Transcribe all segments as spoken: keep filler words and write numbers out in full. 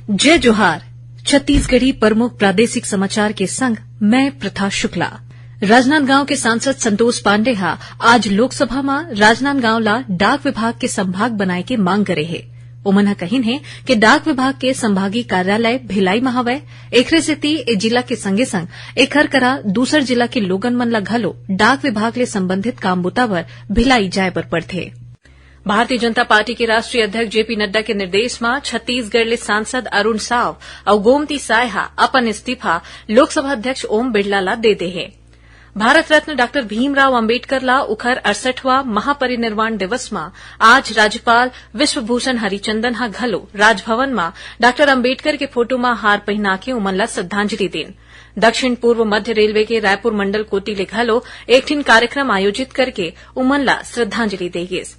जय जोहार। छत्तीसगढ़ी प्रमुख प्रादेशिक समाचार के संग मैं प्रथा शुक्ला। राजनांदगांव के सांसद संतोष पांडे हा आज लोकसभा म राजनांदगांव ला डाक विभाग के संभाग बनाए के मांग करे हे। ओमन ह कहिन हे कि डाक विभाग के संभागीय कार्यालय भिलाई म हवय, एखरे सेती ए जिला के संगे संग एखर करा दूसर जिला के लोगन मन ला घलो डाक विभाग ले संबंधित काम बुता बर भिलाई जाए बर पड़थे। भारतीय जनता पार्टी के राष्ट्रीय अध्यक्ष जेपी नड्डा के निर्देश म छत्तीसगढ़ ले सांसद अरुण साव अउ गोमती साय ह अपन इस्तीफा लोकसभा अध्यक्ष ओम बिड़ला ला दे दे हे। भारत रत्न डॉक्टर भीमराव अंबेडकर ला उखर अड़सठवां महापरिनिर्वाण दिवस म आज राज्यपाल विश्वभूषण हरिचंदन ह घलो राजभवन म डॉक्टर अंबेडकर के फोटो म हार पहिना के उमन ला श्रद्धांजलि दीन। दक्षिण पूर्व मध्य रेलवे के रायपुर मंडल कोति ले घलो एक ठिन कार्यक्रम आयोजित करके उमन ला श्रद्धांजलि दे गिस।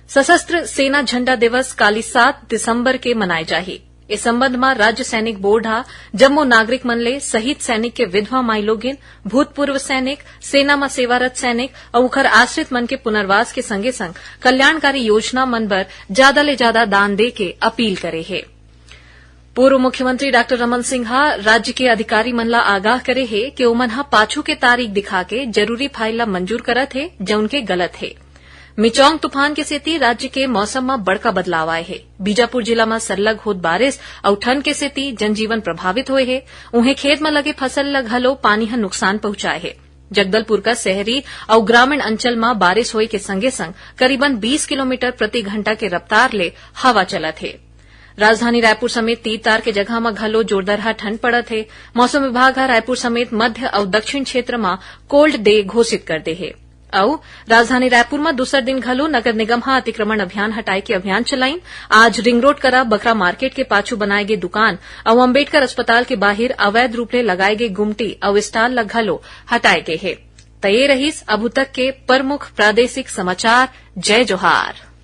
सशस्त्र सेना झंडा दिवस काली सात दिसंबर के मनाए जाही। ए संबंध म राज्य सैनिक बोर्ड ह जम्मो नागरिक मन ले शहीद सैनिक के विधवा माईलोगिन, भूतपूर्व सैनिक, सेना म सेवारत सैनिक अउ उखर आश्रित मन के पुनर्वास के संगे-संग कल्याणकारी योजना मन बर जादा ले जादा दान दे के अपील करे हे। पूर्व मुख्यमंत्री डॉक्टर रमन सिंह ह राज्य के अधिकारी मन ला आगाह करे हे कि ओमन ह पाछू के तारीख दिखा के जरूरी फाइल ला मंजूर करत हे, जउन के गलत हे। मिचौंग तूफान के सेती राज्य के मौसम म बड़का बदलाव आए हे। बीजापुर जिला म सरलग होत बारिश अउ ठंड के सेती जनजीवन प्रभावित होए हे। उहें, खेत म लगे फसल ल घलो पानी ह नुकसान पहुंचाए हे। जगदलपुर का शहरी अउ ग्रामीण अंचल म बारिश होए के संगे-संग करीबन बीस किलोमीटर प्रति घंटा के रफ्तार ले हवा चलत हे। राजधानी रायपुर समेत तीर-तार के जगह म घलो जोरदरहा ठंड पड़त हे। मौसम विभाग ह रायपुर समेत मध्य अउ दक्षिण क्षेत्र म कोल्ड डे घोषित कर दे हे। अउ राजधानी रायपुर म दूसर दिन घलो नगर निगम ह अतिक्रमण अभियान हटाए के अभियान चलाइन। आज रिंग रोड करा बकरा मार्केट के पाछू बनाए गे दुकान अउ अंबेडकर अस्पताल के बाहिर अवैध रूप ले लगाए गे गुमटी अउ स्टॉल ल घलो हटाए गे हे। त ये रहिस अभू तक के प्रमुख प्रादेशिक समाचार। जय जोहार।